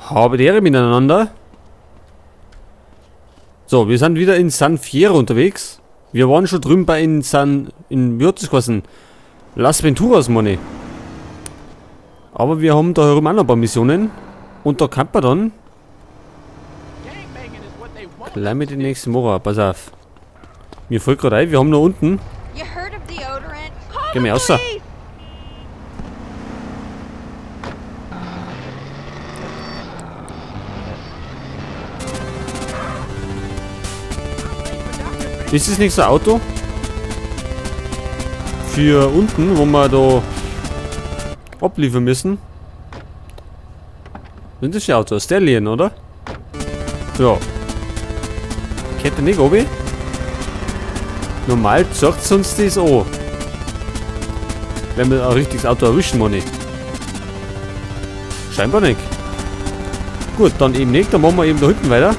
Habe die Ehre miteinander. So, wir sind wieder in San Fierro unterwegs. Wir waren schon drüben bei in San... in Würzkossen. Las Venturas, meine. Aber wir haben da herum auch noch ein paar Missionen. Und da kann man dann gleich mit den nächsten Mora. Pass auf. Mir fällt gerade ein, wir haben noch unten. Geh mal raus. Ist das nicht so ein Auto? Für unten, wo wir da abliefern müssen. Sind das die Autos? Stallion, oder? Ja. Kennt ihr nicht, Obi? Normal zeigt uns das an. Wenn wir ein richtiges Auto erwischen, meine ich. Scheinbar nicht. Gut, dann eben nicht. Dann machen wir eben da hinten weiter.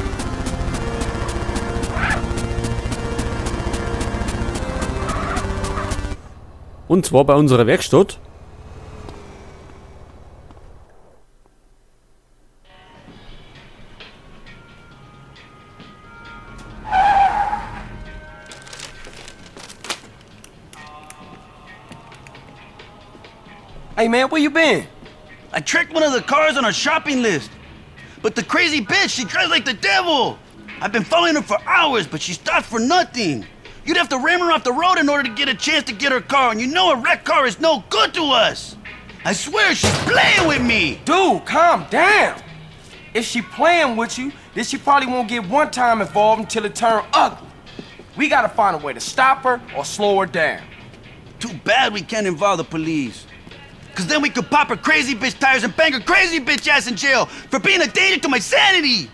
Und zwar bei unserer Werkstatt. Hey man, where you been? I tricked one of the cars on our shopping list. But the crazy bitch, she drives like the devil. I've been following her for hours, but she stops for nothing. You'd have to ram her off the road in order to get a chance to get her car, and you know a wrecked car is no good to us. I swear she's playing with me. Dude, calm down. If she playing with you, then she probably won't get one time involved until it turn ugly. We gotta find a way to stop her or slow her down. Too bad we can't involve the police. Cause then we could pop her crazy bitch tires and bang her crazy bitch ass in jail for being a danger to my sanity.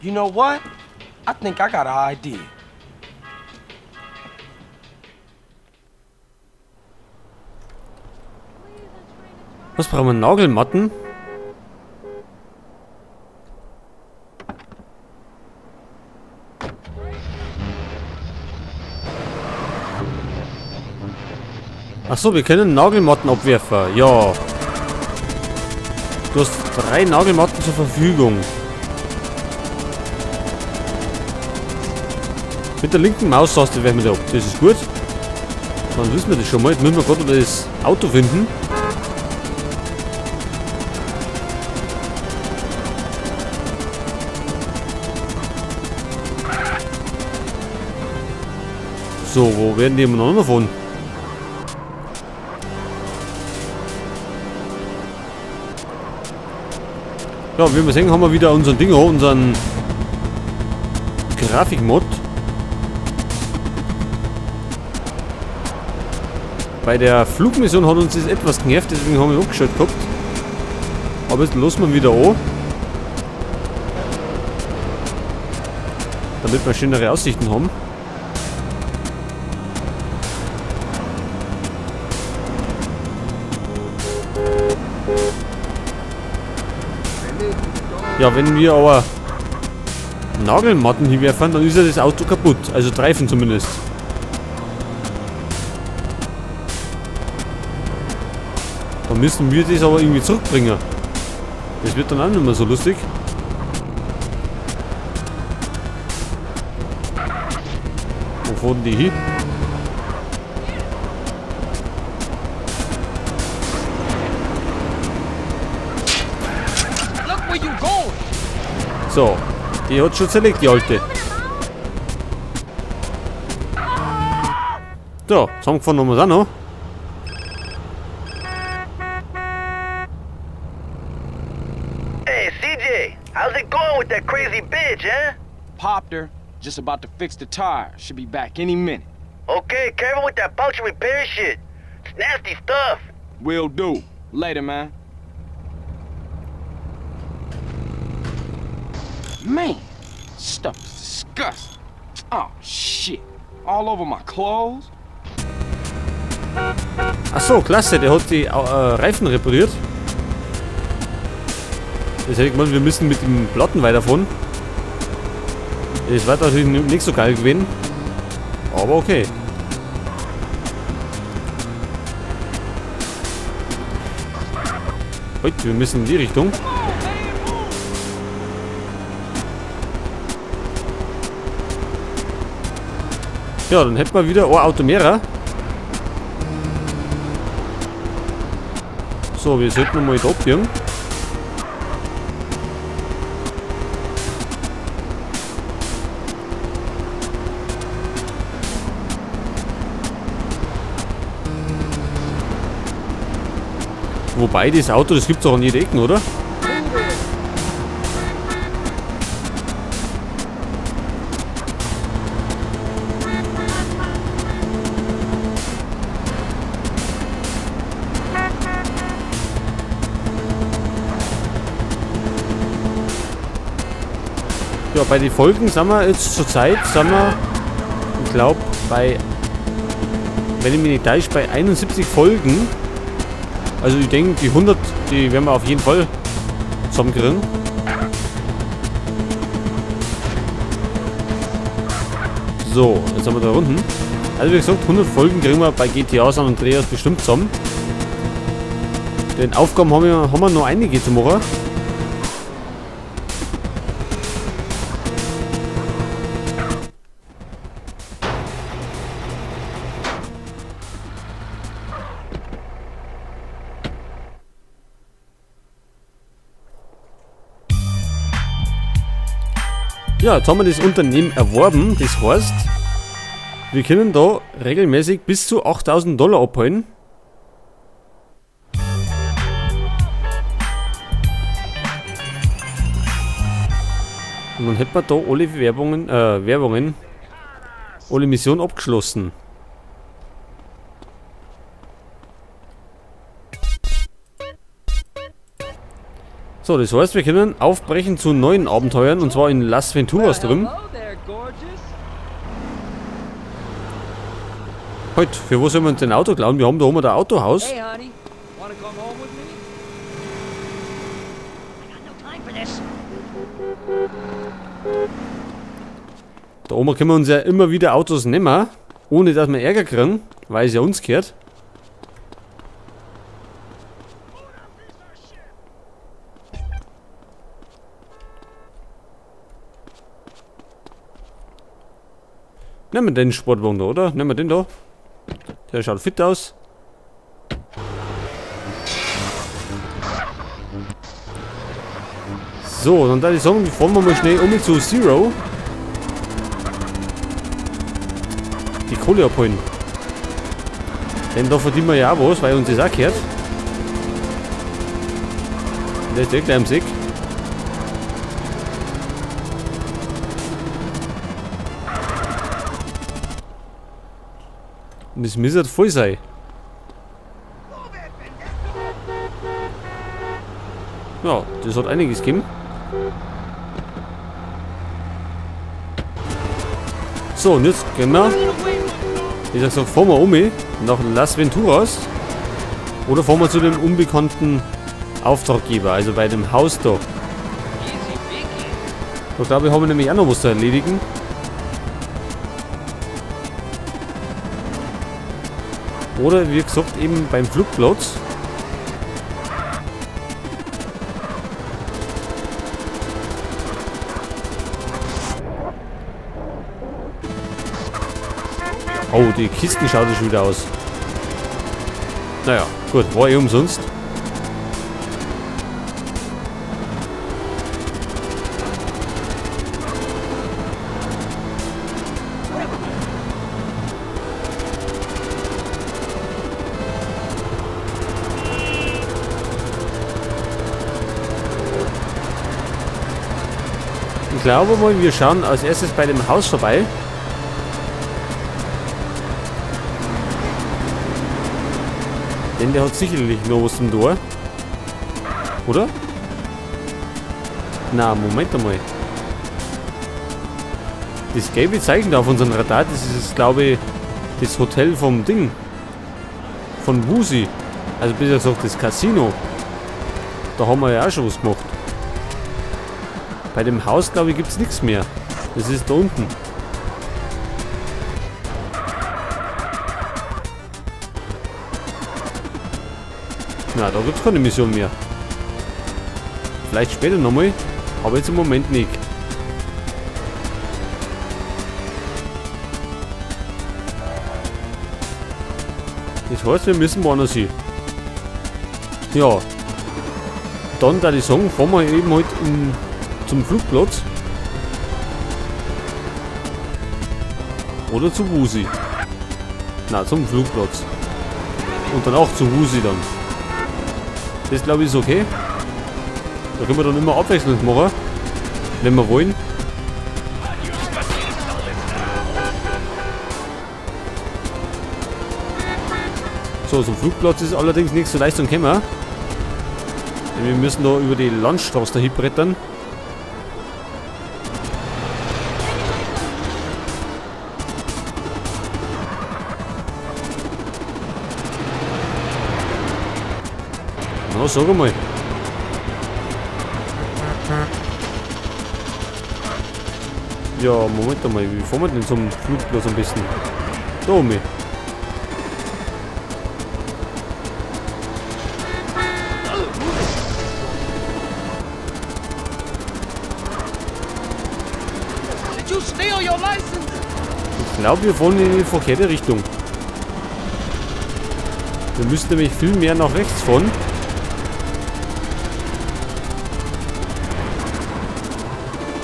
You know what? I think I got an idea. Was brauchen wir? Nagelmatten? Ach so, wir können Nagelmatten abwerfen. Ja. Du hast 3 Nagelmatten zur Verfügung. Mit der linken Maustaste werfen wir die ab. Das ist gut. Dann wissen wir das schon mal. Jetzt müssen wir gerade das Auto finden. So, wo werden die immer noch fahren? Ja, wie wir sehen, haben wir wieder unseren Ding, unseren Grafikmod. Bei der Flugmission hat uns das etwas genervt, deswegen haben wir abgeschaltet gehabt. Aber jetzt lassen wir wieder an. Damit wir schönere Aussichten haben. Ja, wenn wir aber Nagelmatten hinwerfen, dann ist ja das Auto kaputt. Also Reifen zumindest. Dann müssen wir das aber irgendwie zurückbringen. Das wird dann auch nicht mehr so lustig. Wo fahren die hin? So, die hat schon zerlegt, die alte. So, zusammengefahren haben wir's auch noch. Hey, CJ, how's it going with that crazy bitch, eh? Popped her, just about to fix the tire. Should be back any minute. Okay, careful with that puncture repair shit. It's nasty stuff. Will do. Later, man. Man, stuff is disgusting. Oh, shit. All over my clothes. Ach so, klasse, der hat die Reifen repariert. Das hätte ich gemeint, wir müssen mit dem Platten weiterfahren. Das war natürlich nicht so geil gewesen. Aber okay. Heute, wir müssen in die Richtung. Ja, dann hätten wir wieder ein Auto mehr. So, wir sollten mal da abbiegen. Wobei, das Auto, das gibt's auch an jeder Ecke, oder? Ja, bei den Folgen sind wir jetzt zurzeit, sind wir, ich glaub, bei, wenn ich mich nicht täusche, bei 71 Folgen. Also ich denke, die 100, die werden wir auf jeden Fall zusammenkriegen. So, jetzt haben wir da unten. Also wie gesagt, 100 Folgen kriegen wir bei GTA San Andreas bestimmt zusammen. Denn Aufgaben haben wir noch einige zu machen. Ja, jetzt haben wir das Unternehmen erworben, das heißt, wir können da regelmäßig bis zu 8.000 Dollar abholen. Und dann hätten wir da alle Werbungen, alle Missionen abgeschlossen. So, das heißt, wir können aufbrechen zu neuen Abenteuern, und zwar in Las Venturas drüben. Heute, für wo sollen wir uns denn Auto klauen? Wir haben da oben ein Autohaus. Hey, honey, wanna come home with me? I got no time for this. Da oben können wir uns ja immer wieder Autos nehmen, ohne dass wir Ärger kriegen, weil es ja uns gehört. Nehmen wir den Sportwagen da, oder? Nehmen wir den da. Der schaut fit aus. So, dann würde ich sagen, fahren wir mal schnell um zu Zero. Die Kohle abholen. Denn da verdienen wir ja auch was, weil uns das auch gehört. Und der ist eh gleich am Sieg. Und es müsste voll sein. Ja, das hat einiges gegeben. So, und jetzt gehen wir, ich sag so, fahren wir um nach Las Venturas. Oder fahren wir zu dem unbekannten Auftraggeber, also bei dem Haus da. Da glaube ich, haben wir nämlich auch noch was zu erledigen. Oder wie gesagt eben beim Flugplatz. Oh, die Kisten schaut schon wieder aus. Naja, gut, war eh umsonst. Ich glaube mal, wir schauen als erstes bei dem Haus vorbei. Denn der hat sicherlich noch was zum Tor. Oder? Na, Moment einmal. Das gelbe Zeichen da auf unserem Radar, das ist, glaube ich, das Hotel vom Ding. Von Woozie. Also besser gesagt, das Casino. Da haben wir ja auch schon was gemacht. Bei dem Haus, glaube ich, gibt's nichts mehr. Das ist da unten. Na, da gibt's keine Mission mehr. Vielleicht später nochmal, aber jetzt im Moment nicht. Das heißt, wir müssen woanders hin. Ja. Dann da ich sagen, fahren wir eben halt zum Flugplatz. Oder zu Woozie. Na, zum Flugplatz. Und dann auch zu Woozie dann. Das glaube ich ist okay. Da können wir dann immer abwechselnd machen. Wenn wir wollen. So, zum Flugplatz ist allerdings nicht so leicht zu kommen. Denn wir müssen da über die Landstraße dahin brettern. Na, sag einmal. Ja, Moment einmal, wie fahren wir denn zum Flugplatz am besten? Da oben. Ich glaube, wir fahren in die verkehrte Richtung. Wir müssen nämlich viel mehr nach rechts fahren.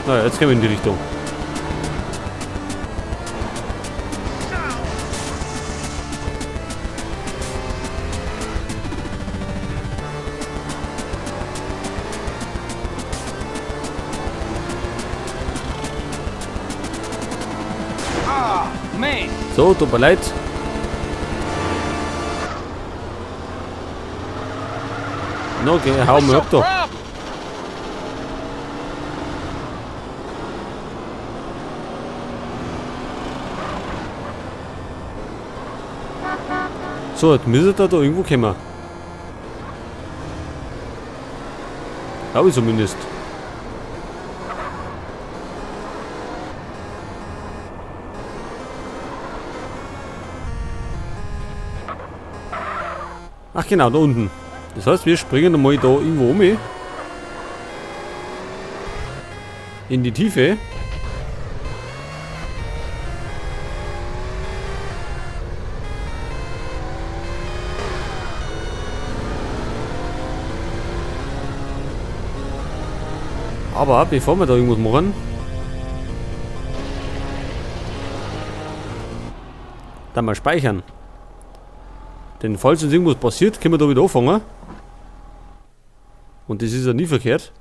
Naja, jetzt gehen wir in die Richtung. So, tut mir leid. No, okay, hau mal ab da. So, jetzt müsste da irgendwo kommen. Glaube ich zumindest. Ach genau, da unten. Das heißt, wir springen mal da irgendwo um. In die Tiefe. Aber bevor wir da irgendwas machen, dann mal speichern. Denn falls uns irgendwas passiert, können wir da wieder anfangen. Und das ist ja nie verkehrt.